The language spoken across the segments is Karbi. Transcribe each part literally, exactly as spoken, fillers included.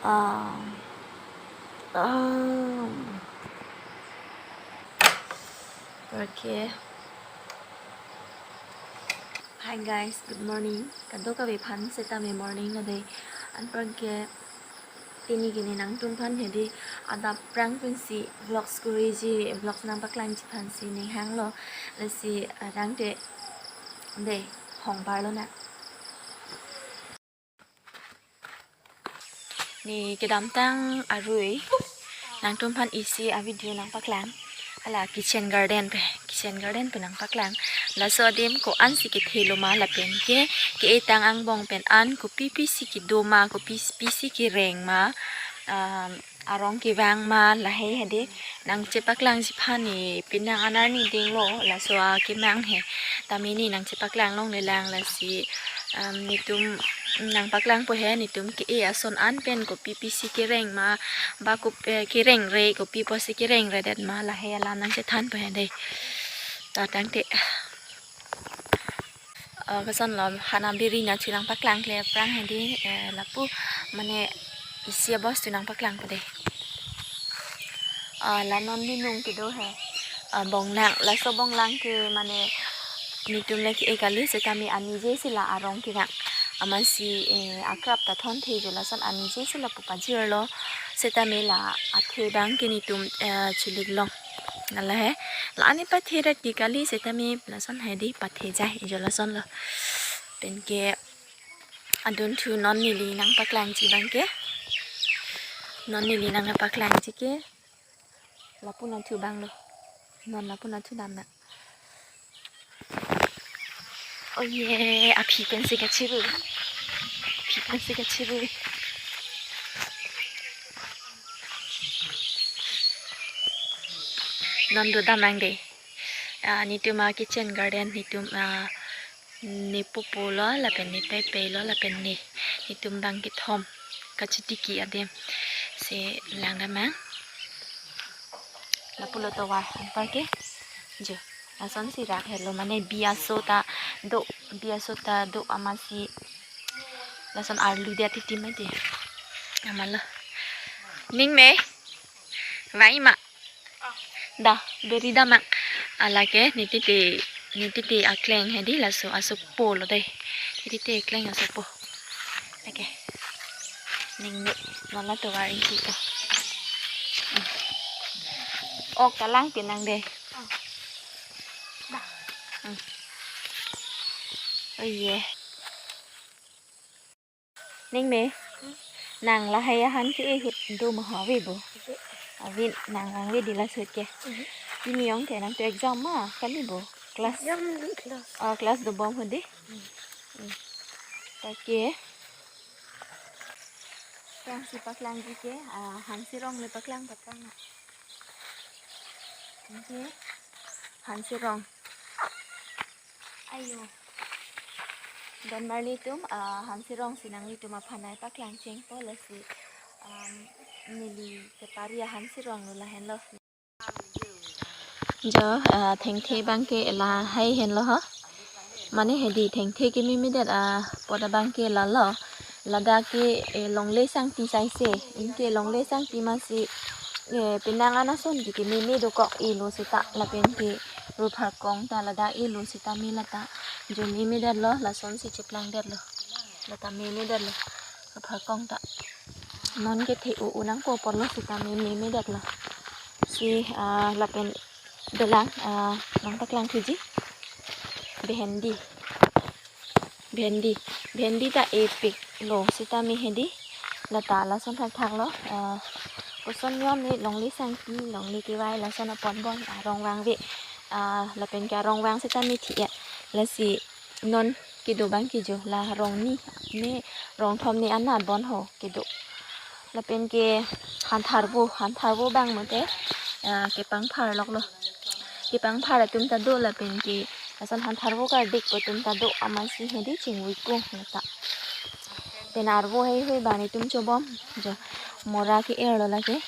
Um, um, okay. Hi guys, good morning. Kadokave aphan setame morning lo dei. Anparke pini ke ne nangtumphan hedi adap aphrang pensi vlogs kuriji, vlogs nangpaklangji aphansi ning hanglo. Lasi, ah, tangte dei hongparlo na. Ne kedamtang arui nangtumphan isi a-video nangpaklang. Hala kitchen garden pen, kitchen garden pen nangpaklang. Laso adim ko-ansi kethelo ma lapen ke, ke-etang angbong pen an kopi pisi kedo ma, kopi pisi kereng ma, um, arong kevang ma, lahei hedi nangchepaklangji aphan ne penang an arni dinglo, laso akemang he. Tame ne nangchepaklang longle lang, lasi, um, netum nangpaklangpo he, netum ke-e ason an pen kopi pisi kereng ma, ba kop-, eh, kerengre, kopi pusi kerengredet ma, lahei alam nangchethanpo he dei. Ta tangte. Eh, kosonlo, hana biri nangchinangpaklangkle aphrang hedi, eh, lapu mane isi abostu nangpaklangpo dei. Eh, la non linung kedo he. Eh, bonglang, laso bonglang ke mane netum le ke-e kali setame anijesi la arong kevang. Amatsi, eh, akrap ta thonthejo, lason anijesi lapu pajirlo. Setame la athe abang ke netum, eh, choliklong. Nala he. La-an ne pathe rat ke kali setame lason hedi pathejaijo lasonlo. Penke adunthu non neli nangpaklangji abang ke. Non neli nangpaklangji ke. Lapu nangthu abanglo. Non lapu nangthu dam na. Oh ye, aphi pensi kachiru. Aphi pensi kachiru. Non do damnang dei. Ah, netum a-kitchen garden netum, ah, ne pupu lo, lapen ne pei pei lo, lapen ne, netum abang kethom kachitiki adim. Si lang damnang. Lapulo tovar anparke. Jo. Lasonsi rak helo mane bi aso ta do, bi aso ta do amatsi. Lason arlu dia titi mati. Amalo. Ning me. Vai ma. Da, beri damnang. Hala ke, ne titi, ne titi akleng hedi laso asopo lo dei. Ne titi akleng asopo. Okay. Ning ne, nala tovar ingkipo. Hmm. Ok, kalang pinang dei. Da. Hmm. Oh ye. Ning me. Hmm. Nang lahei ahan ke-e ahut do ma, ave bo? Ave. Ave, nang vangve dei laso ahut ke. Hmm. Pini ong ke nangtum exam ma kali bo? Class. Exam class. Oh, class dobom ahut dei. Hmm. Hmm. Okay. Aphrangsi paklangji ke, ah, Hanserong le paklang paklangna. Okay. Hanserong. Ayo. Don marli atum, ah, Hanserong si nanglitum aphan nangpaklang chengpo lasi, um, neli kepari a-Hanserong lo lahenlo. Jo, ah, thengthe abang ke lahai henlo ho. Mane hedi thengthe kememedet apot abang ke lalo. Ladak ke, eh, longle sangti saise. Anke longle sangti amatsi, eh, penang an ason ke kememe dokok, elo seta lapen ke rupharkong ta ladak elo seta me lata. Jo memedetlo, lasonsi cheplangdetlo. Lata memedetlo. Rupharkong ta. Non kethe u-u nangpo apotlo seta me memedetlo. Si, ah, lapen dolang, ah, nangpaklangthuji. Bhendi. Bhendi. Bhendi ta epiklo seta me hedi. Lata lason thakthaklo. Ah, koson niom ne longle sangti, longle kevai lason apot bon arong vangve. Ah, lapen ke arong vang seta me thi-et. Lasi non kedo abang ke jo la rong ni, ne rong thom ne anat bon ho kedo. Lapen ke hantharvo, hantharvo abang mate, ah, kepangphar loklo. Kepangphar atum ta do lapen ke lason hantharvo kardik po atum ta do amatsi hedi chingvui ko lata. Pen arvo heihui abang netum chobom jo mora ke-er lo lake.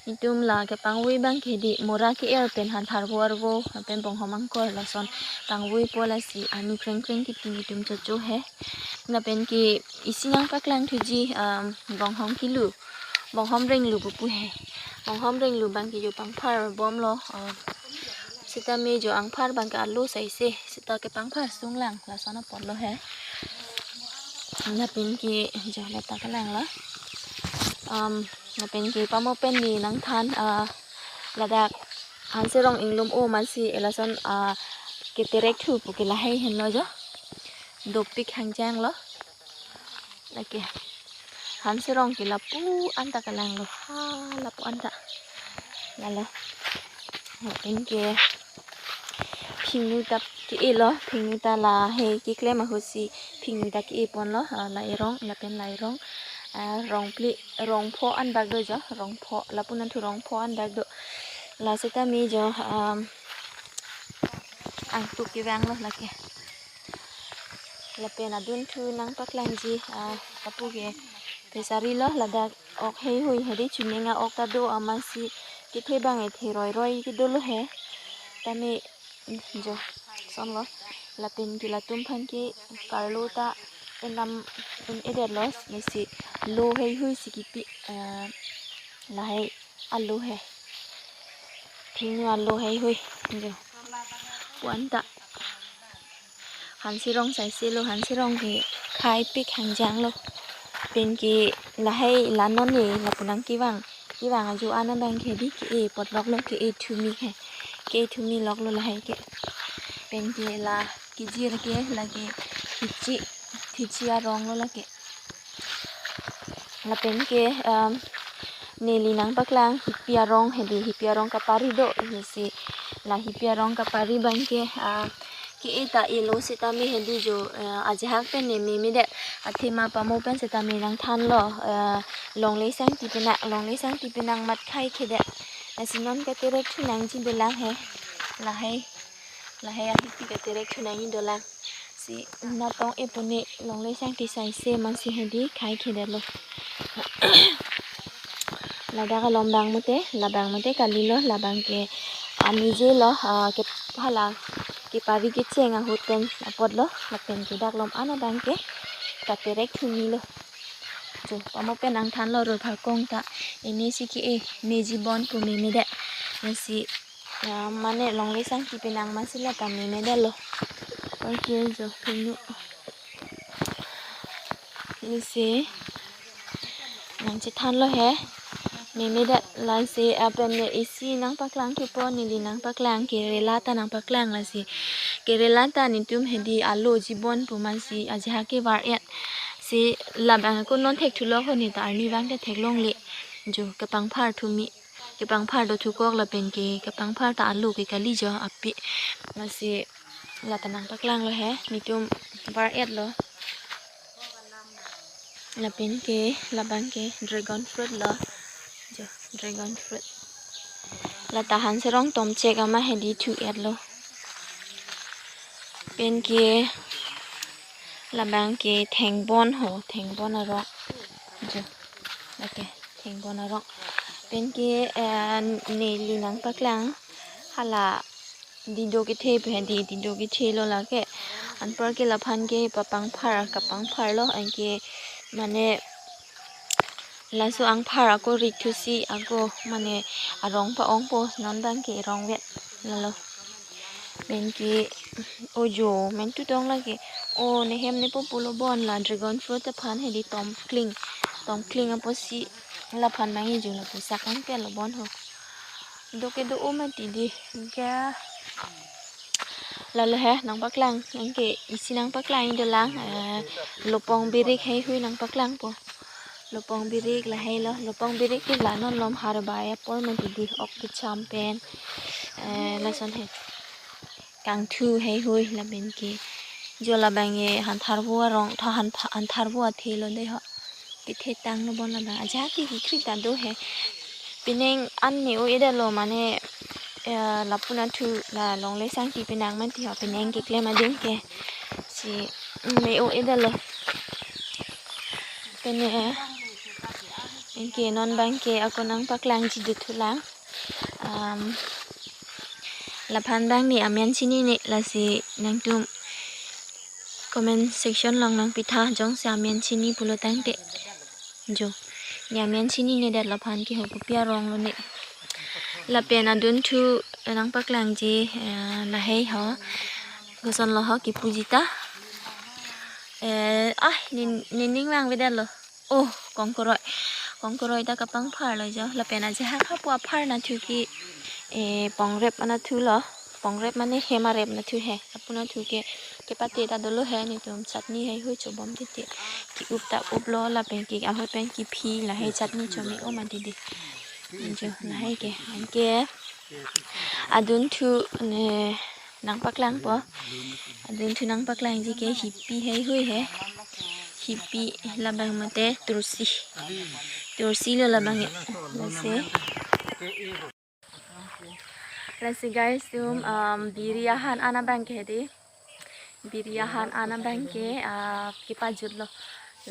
Netum la kepangvui abang ke hedi mora ke-er pen hantharvo arvo pen bonghom angkor lason pangvuipo lasi arni krengkreng kiti netum chocho he. Lapen ke isi nangpaklangthuji, um, bonghom kilu. Monghom Renglu pupu he. Monghom Renglu abangke jo pangphar bomlo. Ah, sitame jo angphar abangke alo saise. Sita kepangphar sunglang lason apotlo he. Lapen ke jo lata kelanglo. Um, lapen ke pamo pen di nangthan, ah, ladak Hanserong inglum o amatsi elason, ah, keterek thu pu ke lahai henlo jo. Dopik hangjanglo. Lake Hanserong ke lapu anta kelanglo. Ha, lapu anta. Lalo. Lapen ke phingnu ta ke-elo, phingnu ta lahai keklem ahutsi phingnu ta ke-e ponlo, ah, la erong, lapen la erong, ah, rongpli, rongpho anbak do jo, rongpho, lapu nangthu rongpho anbak do. La sitame jo, um, angtuk kevanglo lake. Lapen adunthu nangpaklangji, ah, lapu ke pechari lo, ladak ok heihui hedi chuning a-ok ta do amatsi kethe abang ethe roiroi kedolo he. Tame, mm, jo, sonlo. Lapen ke latum aphan ke karlo ta enlam en-edetlo, lasi lo heihui si kipi, ah, lahai alo he. Phingnu alo heihui. Jo. Pu anta. Hanserong saiselo, Hanserong ke khaipik hangjanglo. Pen ke lahai la non ne lapu nangkevang. Kevang ajo an abang ke di ke-e potloklo, ke-e thumi he. Ke-e thumi loklo lahai ke. Pen ke la kejir ke lake hichi, hichi aronglo lake. Lapen ke, um, neli nangpaklang hipi arong hedi, hipi arong kapari do, lasi la hipi arong kapari abangke, ah, ke-e ta elo sitame hedi jo, ah, ajahak pen ne memedet, athema pamo pen sitame nangthanlo, ah, longle sangti penang, longle sangti penang amat khaikhedet. Lasi non katerek thu nangji dolang he, lahai, lahai ahipi katerek thu nangji dolang. Si natong epuni longle sangti saise amatsi hedi khaikhedet lo. Ladak along abang mute, labang mute kalilo, labang ke amije lo, ah, ke hala kepari kecheng ahut pen apotlo, lapen ke dak lom an abang ke katerek thumi lo. Jo, pamo pen nangthanlo, rulphakong ta ene si ke-e, meji bon pu memedet. Lasi, ah, mane longle sangti penang amatsi la ta memedetlo. Oke, jo, phingnu. Lasi nangchethanlo he. Memedet lasi, ah, pen ne isi nangpaklang thupo, neli nangpaklang, kerela ta nangpaklang lasi. Kerela ta netum hedi aloji bon pu amatsi ajahak kevar-et. Si labang ako non thekthulok ho, ne ta arni abang ta theklongle. Jo, kepangphar thumi. Kepangphar do thukok lapen ke kepangphar ta alo ke kali jo api. Lasi la ta nangpaklanglo he, netum var-etlo. Lapen ke labang ke dragon fruit lo. Jo, dragon fruit. La ta Hanserong tomchek ama hedi thu-etlo. Pen ke labang ke thengbon ho, thengbon arong. Jo, lake thengbon arong. Pen ke, eh, neli nangpaklang hala dido kethe pu hedi, dido kethe lo lake. Anpar ke laphan ke papangphar, kapangpharlo, anke mane laso angphar ako rik thusi ako mane arong pa-ongpo, non abang ke rongvet lalo. Pen ke ojo mentu tong lake, o nehem nepo pulo bon, la dragon fruit aphan hedi tomkling, tomkling apotsi laphan mangi jo, lapusak angke lo bon ho. Do ke do-o mati di. Ke lalo he nangpaklang, anke isi nangpaklangji dolang, eh, lopong birik heihui nangpaklangpo. Lopong birik lahai lo, lopong birik ke la non lom harbai apor mati di, ok kecham pen. Eh, lason he. Kangthu heihui lapen ke. Jo labang ke hantharvo arong, tha hantha-, hantharvo athe lo de ho. Kethe tanglo bon labang. Ajahak ke kekri ta do he. Penang an me-o-edetlo mane, eh, lapu nangthu la longle sangti penang amat ti ho, penang keklem adim ke. Si, mm, me-o-edetlo. Pen, eh, anke non abang ke ako nangpaklangji dothulang. Um, laphan abang ne amen chinine, lasi nangtum comment section along nangpitha, jongsi amen chini pulo tangte. Jo. Ne amen chininedetlo aphan ke ho kopi arong lo ne. Lapen adunthu nangpaklangji, eh, lahei ho. Kosonlo ho kipuji ta. Eh, ah, nin, nin ning vangvedetlo. Oh, kongkoroi. Kongkoroi ta kapangpharlo jo. Lapen ajahak hapu aphar nathu ke, eh, pongrep anathu lo. Pongrep mane hem arep nathu he. Lapu nathu ke, kepate ta dolo he, netum chutney heihui chobom titi. Ki-up ta uplo lapen ke ahut pen kiphi lahei chutney chome-o ma didi. Jo, lahei ke. Anke adunthu ne nangpaklangpo. Adunthu nangpaklangji ke hipi heihui he. Hipi labang mate tursi. Tursi lo labang e. Lasi. Lasi guys, tum, um, biri ahan an abang ke di. Biri ahan an abang ke, ah, kepajutlo.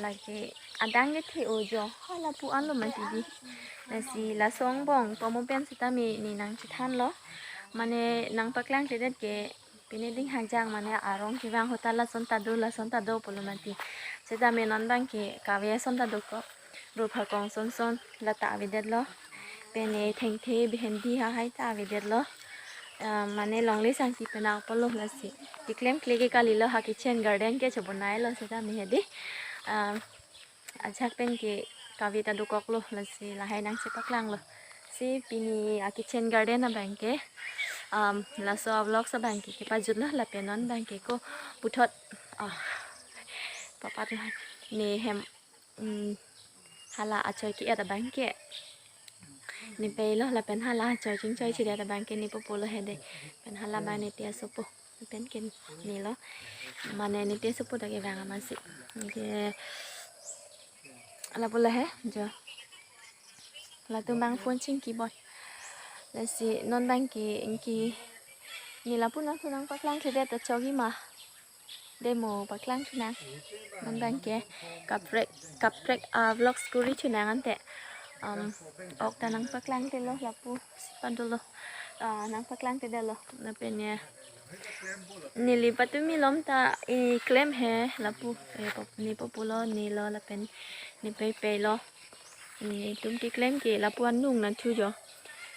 Lake adang kethe-o jo. Hala pu-an lo mati di. Lasi laso angbong pomo pen sitame ne nangchethanlo. Mane nangpaklangkledet ke pine ding hajang mane arong kevang ahut ta lason ta do, lason ta do pulo mati. Sitame non abang ke kave ason ta dokok. Ro phakong son son la ta avedetlo. Pine thengthe bhendi ha hai ta avedetlo. Ah, mane longle sangti penang pulo lasi. Keklemkle ke kalilo, ha kitchen garden ke chobonailo sitame he di. Ah, ajahak pen ke kave ta dokoklo lasi lahei nangchepaklanglo. Si pini a kitchen garden abang ke, um, laso a vlogs abang ke kepajutlo lapen non abang ke ko puthot, ah, papa Tuhan, ne hem, um, hala achoi ke-et abang ke ne peilo lapen hala achoi chingchoi chidet abang ke ne popolo he de. Pen hala abang ne te asopo. Pen ke nelo. Mane ne te asopo ta kevang amatsi. Ke lapu lo he jo. Latum abang phone chingki boi. Lasi non abang ke ingki ne lapu nangthu nangpaklangkledet ta chogi ma. Demo paklangthu nang. Non abang ke kaprek, kaprek a vlogs kuri thu nang ante. Um, ok ta nangpaklangklelo lapu si padolo. Ah, nangpaklangkledetlo. Lapen ya. Neli patumi lom ta keklem he lapu. Eh, pop-, ne popolo, nelo lapen ne pei peilo. Netum keklem ke lapu anung nathu jo.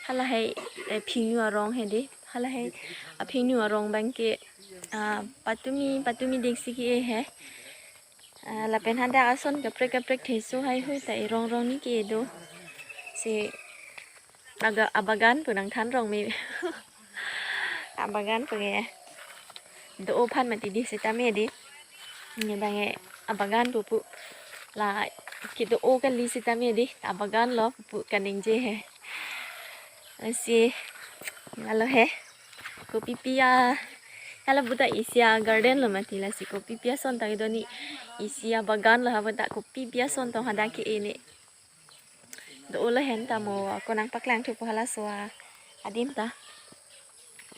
Halahei, eh, phinu arong he di. Halahei aphinu arong abang ke, ah, patumi, patumi diksi ke-e he. Ah, lapen hadak ason kaprek kaprek theso heihui ta erong rong ni ke-e do. Si aga abagan pu nangthan rong me. Abagan pu ke do-o aphan mati di sitame di. Ne abang ke abagan pu pu. La kedo-o kali sitame di. Abagan lo pu kaningje he. Lasi, alo he. Kopipi a, hala pu ta isi a garden lo mati lasi kopipi ason ta kedo ni isi abagan lo ha pu ta kopipi ason tong hadak ke-e ne. Do-o lo hen ta mo ako nangpaklangthupo halaso adim ta.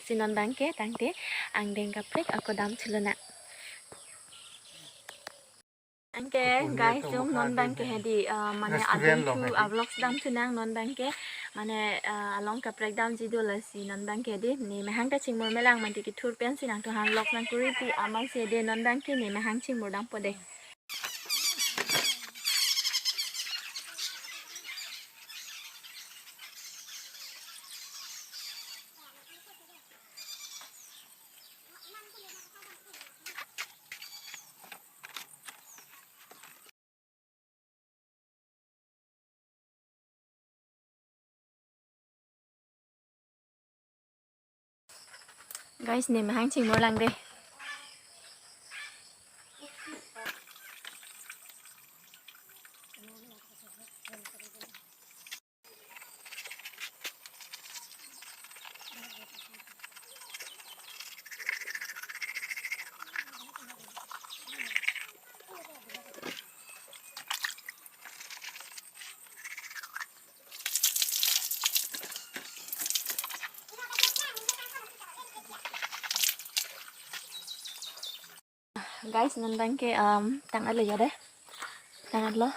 Si non abang ke tangte angdeng kaprek ako damthu lonang. Anke guys, tum non abang ke he di, ah, mane adunthu a vlogs damthu nang non abang ke, mane, ah, along kaprek damji do lasi non abang ke di, ne mehang ta chingmur melang mati kethur pensi nangthu han vlogs nangkuri pu amatsi de non abang ke ne mehang chingmur dampo de. Guys, ne mehang chingmur lang de. Guys, non abang ke, um, tang-at lo ya de. Tang-at lo.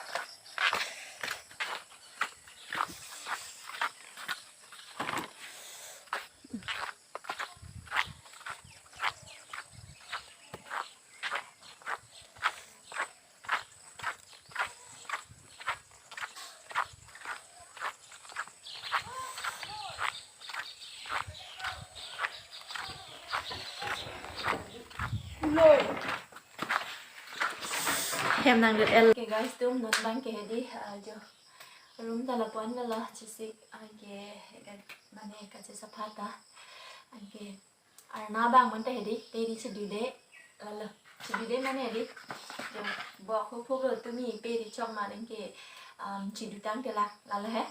Em nang lut el. Okay guys, tum non abang ke hedi, ah, jo. Room ta lapu-an velo, chesik, anke, mane kachesapha ta. Anke, arna abang mon ta hedi, pe di chedude, lalo. Chedude mane hedi. Jo, bok hu phu lo tumi pe di chok ma anke, um, chedu tangte la, lalo he.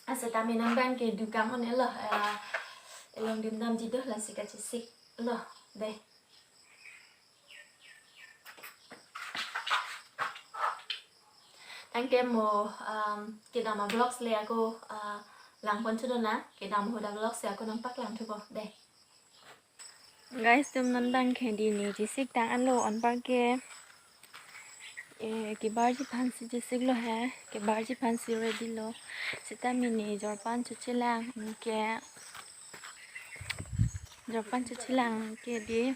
Aseta me nang abang ke dukang on elo, eh, elong dim damji do lasi kachesik lo, dei. Tangte mo, um, kedam a vlogs le ako, uh, langpon chunona, kedam ahut a vlogs le ako nangpaklang thupo, dei. Guys, tum non abang ke hedi ne chesik tang anlo, anparke, eh, kebarji aphansi chesiklo he, kebarji aphansi ready lo. Seta me ne jorpan chochelang, anke jorpan chochelang ke di.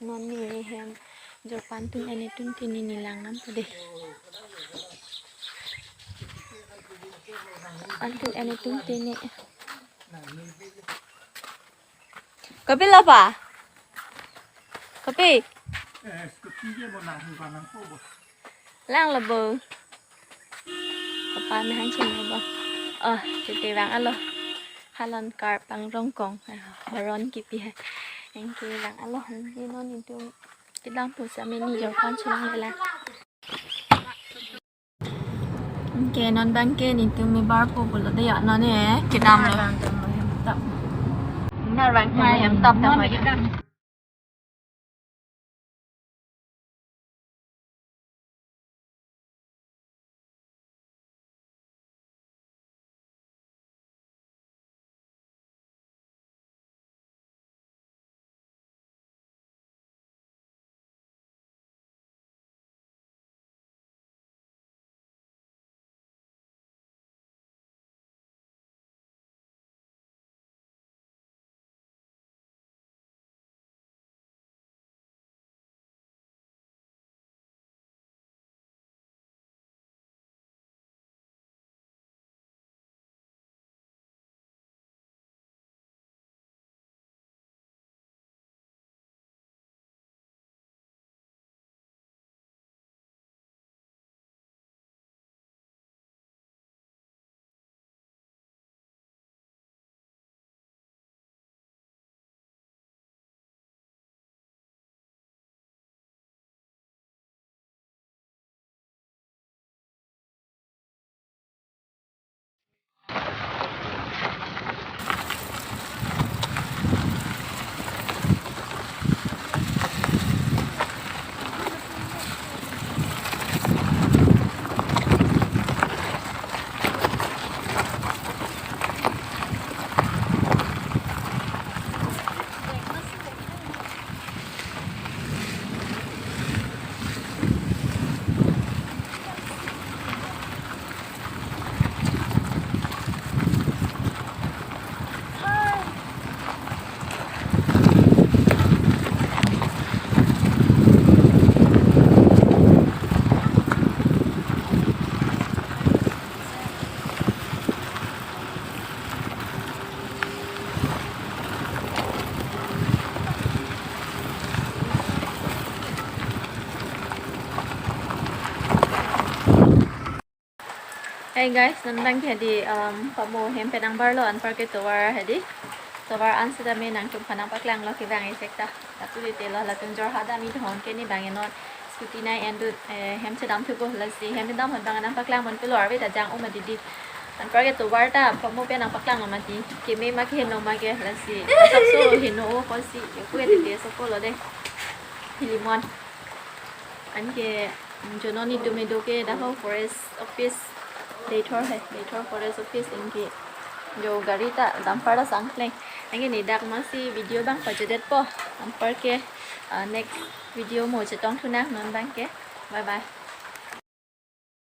Non ne hem jorpan atum en atum te ne ne lang nam po dei. An atum en atum te ne. Kopi lo pa? Kopi? Eh, scooty je bo nang hu pa nang po bo. Lang lo bo. Papa me han cheng lo bo. Oh, tete vang alo. Halon car pangrong kong. Horon kipi hai. Anke vang alo. Anke non itum kedam pu sa me ne jorpan chelang lela. Anke non abang ke netum me bar po pulo dei ya, non ne kedam lo. Nar vang tong lo hem tap. Nar vang tong lo hem tap ta. Hey guys, non abang ke hedi, um, pamo hem pen nangbarlo, anparke tovar hedi. Tovar an seta me nangtumphan nangpaklanglo kevang isi ta. Lapu tete lo, latum Jorhat dam-i thon ke ne abang non scooty nai endut, eh, hem chedam thupo lasi hem dam ahut abang nangpaklang pon pulo, arve ta jang-o mati di. Anparke tovar ta pamo pen nangpaklanglo mati. Keme ma keheno ma ke lasi. Asapso heno-o kosi. Yo kue tete sopo lo dei. Philimon. Anke, mm, jo non netum kedo ke dak ho forest office, Deithor hai, Deithor forest office anke. Jo gari ta dumper ta sangkleng. Anke ne dak masi video abang pajutdetpo. Anparke, ah, next video mo chetong thunang non abang ke. Bye bye.